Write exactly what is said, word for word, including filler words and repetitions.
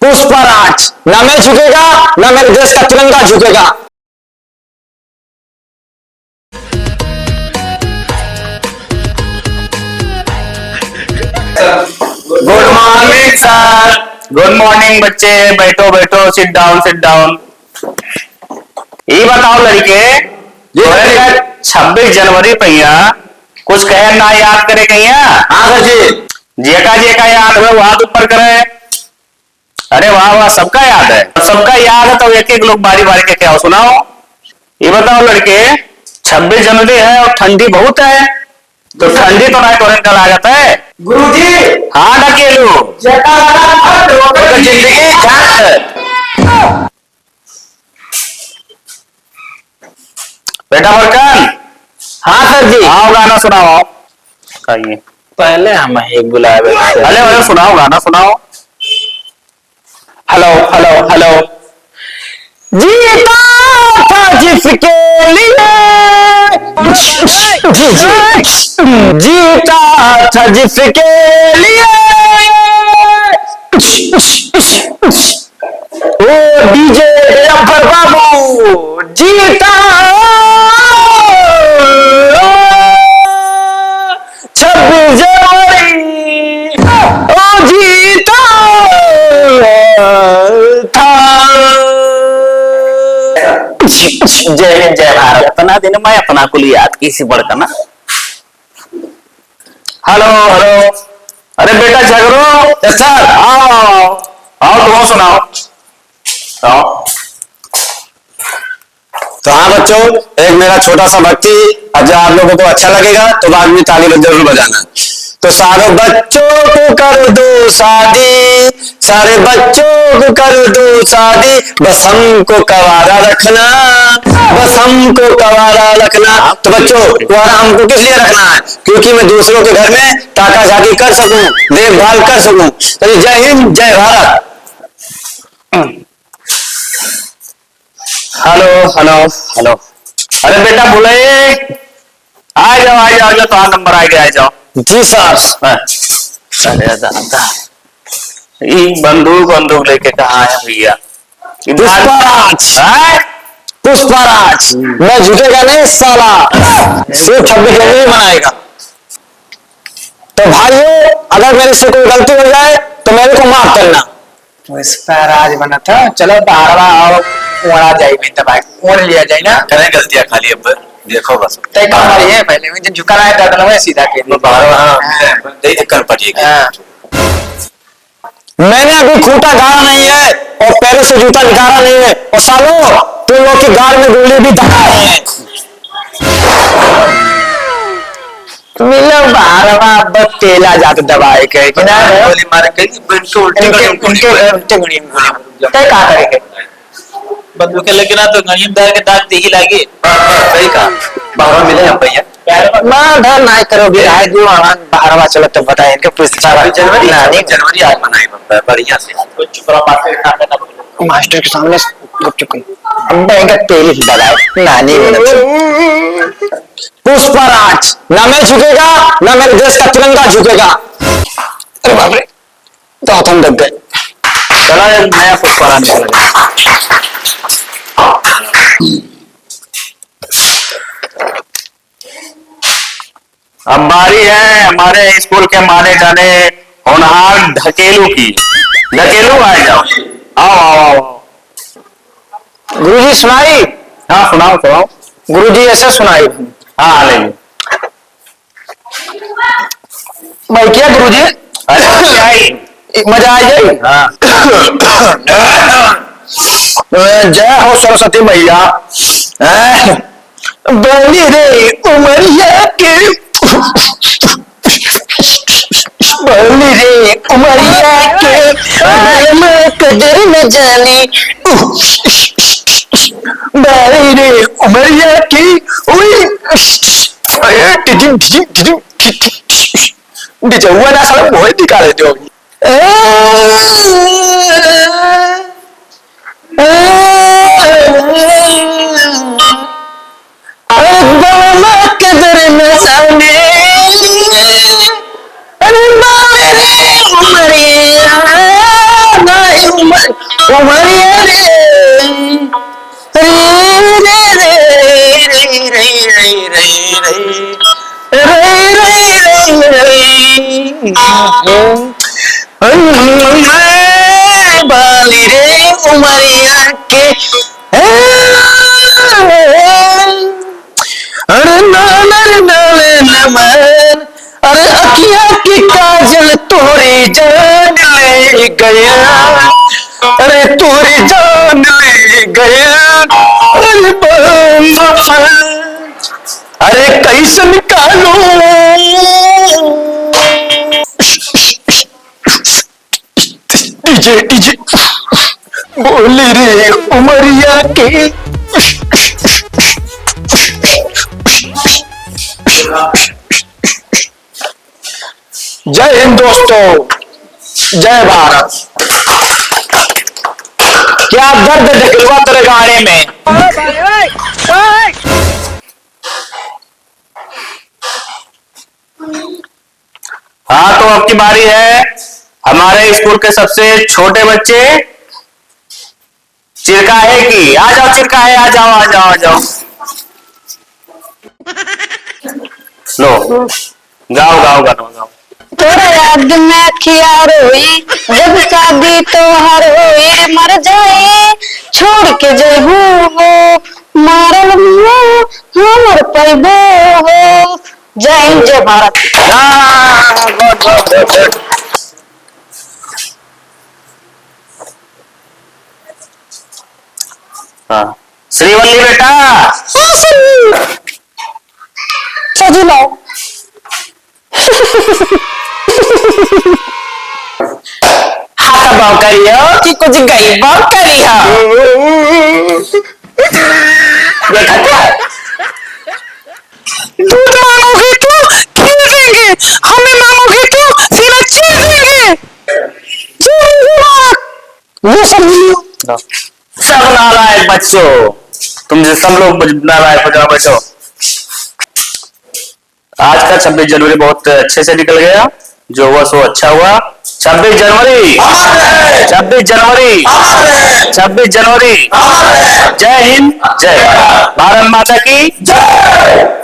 पुष्पराज, ना मैं झुकेगा, ना मेरे देश का तिरंगा झुकेगा। Good morning sir। Good morning बच्चे, बैठो बैठो, sit down, sit down। ये बताओ लड़के, जी sir। छब्बीस जनवरी पहिया कुछ कहे ना याद करे कहिया? हाँ sir जी। जेका जेका याद हो हाथ ऊपर करे। अरे वाह वाह, सबका याद है, सबका याद है। तो एक एक लोग बारी बारी के क्या सुनाओ। ये बताओ लड़के, छब्बीस जनवरी है और ठंडी बहुत है, तो ठंडी तो ना तोरन का लागत है। गुरुजी। हाँ ढकेलू। जेका लगा था, वो तो जिंदगी झंड। बेटा बरकन। हाँ sir जी। आओ गाना सुनाओ। कहिए। पहले हम ही बुलावे थे। अरे अरे सुनाओ, गाना सुनाओ। Hello hello hello। जीता था जिसके लिए, जी, जी। जीता था जिसके लिए, ओ DJ डब्बर बाबू जीता, छब्बीस जनवरी ओ जीता था। जय हिंद, जय भारत। इतना दिन मैं अपना कुल याद किसी बड़कना। Hello hello। अरे बेटा झगड़ो। Yes sir। आओ आओ आओ, आओ तुम सुनाओ। आओ। तो हाँ बच्चों, एक मेरा छोटा सा भक्ति, अब जब आप लोगों को अच्छा लगेगा तो बाद में ताली जरूर बजाना। तो सारे बच्चों को कर दो शादी, सारे बच्चों को कर दो शादी, बस हमको कवारा रखना, बस हमको कवारा रखना। तो बच्चों, कवारा हमको किस लिए रखना है? क्योंकि मैं दूसरों के घर में टाका झाकी कर सकूं, देखभाल कर सकूं। तो जय हिंद, जय भारत। Hello hello hello। अरे बेटा बुलाए, आ जाओ आ जाओ आ जाओ, तो नंबर आ गया, आ जाओ। जी sir। हाँ। अरे दादा, ई बंदूक बंदूक लेके कहाँ है भैया? पुष्पराज। हाँ? पुष्पराज, मैं झुकेगा नहीं साला, तू छब्बीस जनवरी मनाएगा। तो भाइयों, अगर मेरे से कोई गलती हो जाए तो मेरे को माफ करना। पुष्पराज बना था, चलो बाहरवा आओ, ओढ़ा जाई में दबाई, ओढ़ लिया जाए ना। करे गलतियां खाली अब देखो बस। तय कम वाली है पहले, मैं जब झुका रहा है तो वह सीधा के तो बाहरवा, हाँ, हाँ। दे दे कर पड़िए। हाँ। मैंने अभी खूंटा गाड़ा नहीं है और पैरों से जूता निकाला नहीं है, और सालो, तुम लोग की गाड़ में गोली भी दबा रहे हैं। मिलो बारवा, अब तेला जात दबाए के कि ना? गोली मारे के, इनके उल्टे इनके, गड़ी में गोली इनके मारे। उल्टे गड़ी में गोली मारे। तय का करेंगे? बंदूक लेके ना तो गड़ी में डाल के दाग देही लागे। बस, बस, सही कहा। बारवा मिले हम भैया। मार धर नाई करो भी, आज जो आवाज बारवा चलत तो बताए इनके पुलिस छब्बीस जनवरी, ना, नहीं। जनवरी आज मनाई बा, बढ़िया से। कुछ चुप रहो, मास्टर के सामने ना बोलो। मास्टर के सामने गुपचुप कहीं। अब इनका तेल ही दबाए, ना, नहीं बोला। पुष्पराज, ना मैं झुकेगा, ना मेरे देश का तिरंगा झुकेगा। अरे बाप रे, तो हाथों में दब गए। चला, एक नया पुष्पराज निकल गया। अब बारी है हमारे स्कूल के माने जाने होनहार ढकेलू की। ढकेलू, आ जाओ, आओ, आओ, आओ। गुरुजी सुनाई? हाँ, सुनाओ, सुनाओ। गुरुजी ऐसे सुनाई। हाँ, ले लो। मैं क्या गुरुजी? अरे, क्या है? मजा आ जाए। हाँ। जय हो सरस्वती मैया। हैं? बनी रे उमरिया के, बनी रे उमरिया के, मैं कदर न जानी। बनी रे उमरिया की, उई, टिटिम, टिटिम, टिटिम, टिटिम। बिचौआ ना साला मोहे निकाले दो। अरे बाबा के दर में जाने, अरे बाबा रे उमरिया, ना उमरिया रे, रे, रे, रे। बाली रे उमरिया के, अरे ना, ना, ना, ना, ना, अरे अखियाँ की काजल तोरी जान ले गया, अरे तोरी जान ले गया, अरे बाबा, अरे कैसन कानू। डीजे, डीजे, बोली रे उमरिया के। जय हिंद दोस्तों, जय भारत। क्या दर्द निकलवा तेरे गाने में। हाँ, तो अब की बारी है हमारे स्कूल के सबसे छोटे बच्चे चिरकाहे की। आ जाओ चिरकाहे, आ जाओ, आ जाओ, आ जाओ। लो, गाओ, गाओ, गाओ, गाओ। तोरा याद में अखिया रोई, जब शादी तोहार होई, मर जाई, छोड़ के जइबू हो, मारल मुआ हमर पैबो हो। जय हिंद, जय भारत। हाँ, बहुत, बहुत, बहुत, बहुत। हाँ। श्रीवल्ली बेटा। चाची लाओ। हाँ, तो बौकरियो कि कुछ गई बौकरियो। देखा क्या? दूध मांगोगे तो खीर देंगे, हमें मांगोगे तो सीना चीर देंगे। जय हिंद, जय भारत। ये सब नहीं। सब नालायक बच्चों, तुम जो सब लोग बज-, नालायक हो जाओ, बैठो। आज का छब्बीस जनवरी बहुत अच्छे से निकल गया, जो हुआ सो अच्छा हुआ। छब्बीस जनवरी, छब्बीस जनवरी, छब्बीस जनवरी। जय हिंद, जय भारत, भारत माता की जय।